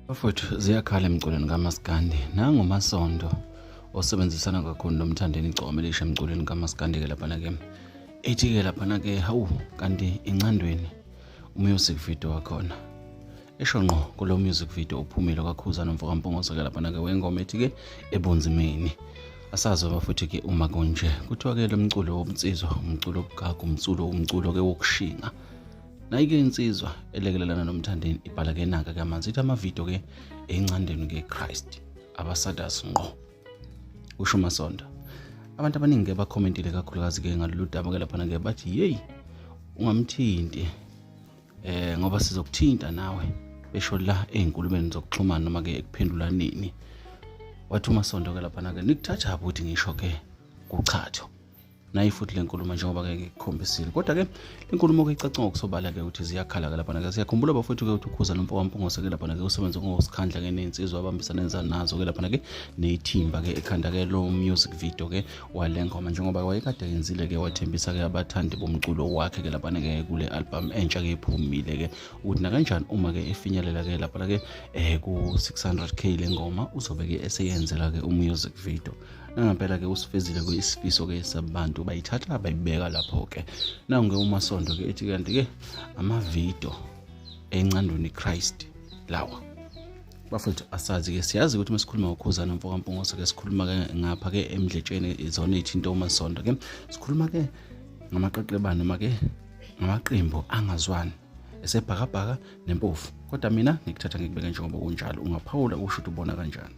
Bafowethu, ziyakhala emculweni kaMaskandi. Nangu uMasondo osebenzisana kakhulu noMthandeni Igcokama Elisha emculweni kaMaskandi-ke laphana-ke. Ethi-ke laphana-ke, hawu, kanti incandweni umusic video wakhona. Esho ngqo kulo music video uphumile kaKhuzani umfo kaMpungose-ke laphana-ke wengoma ethi-ke Ebunzimeni. Asazi bafowethu-ke uma kunje. Kuthiwa-ke lo mculo wobunsizwa, umculo wobugagu, umculo-ke wokushinga. Nayi-ke insizwa elekelelana noMthandeni ibhala-ke naka ke amanzi ithi amavidiyo ke encandeni ke Christ abasadas ngqo, kusho uMasondo. Abantu abaningi ke bakhomentile kakhulukazi ke ngalolu daba ke laphana ke, bathi yeyi, ungamthinti ngoba sizokuthinta nawe, besho la ey'nkulumeni zokuxhumana noma ke ekuphendulaneni. Wathi uMasondo ke laphana ke, nikuthatha ukuthi ngisho ke kuchatho nayi futhi le nkulumo njengoba ke ngikukhombisile. Kodwa ke le nkulumo ke icace ngokusobala ke ukuthi ziyakhala ke laphana ke. Siyakhumbula bafowethu ke ukuthi uKhuzani umfo kaMpungose ke laphana ke usebenze ngokusikhandla ke ney'nsizwa abambisana nazo ke laphana ke nethimba ke ekhanda ke lo music video ke wale ngoma, njengoba wayekade yenzile ke wathembisa ke abathandi bomculo wakhe ke laphana ke kule album entsha ke iphumile ke ukuthi nakanjani uma ke efinyelela ke laphana ke ku 600K le ngoma uzobe ke eseyenzela ke umusic video. Nangempela ke usifezile ke isifiso ke sabantu, bayithatha bayibeka lapho ke. Nangu ke uMasondo ke ethi kanti ke amavidiyo encandweni Christ lawa. Bafowethu, asazi ke, siyazi ukuthi masikhuluma ngoKhuzani umfo kaMpungose ke sikhuluma ke ngapha ke emdletsheni izona ey'thinta uMasondo ke, sikhuluma ke ngamaqeqebana noma ke ngamaqembu angazwani esebhakabhaka nempofu. Kodwa mina ngikuthatha ngikubeke njengoba kunjalo, ungaphawula usho ukuthi ubona kanjani.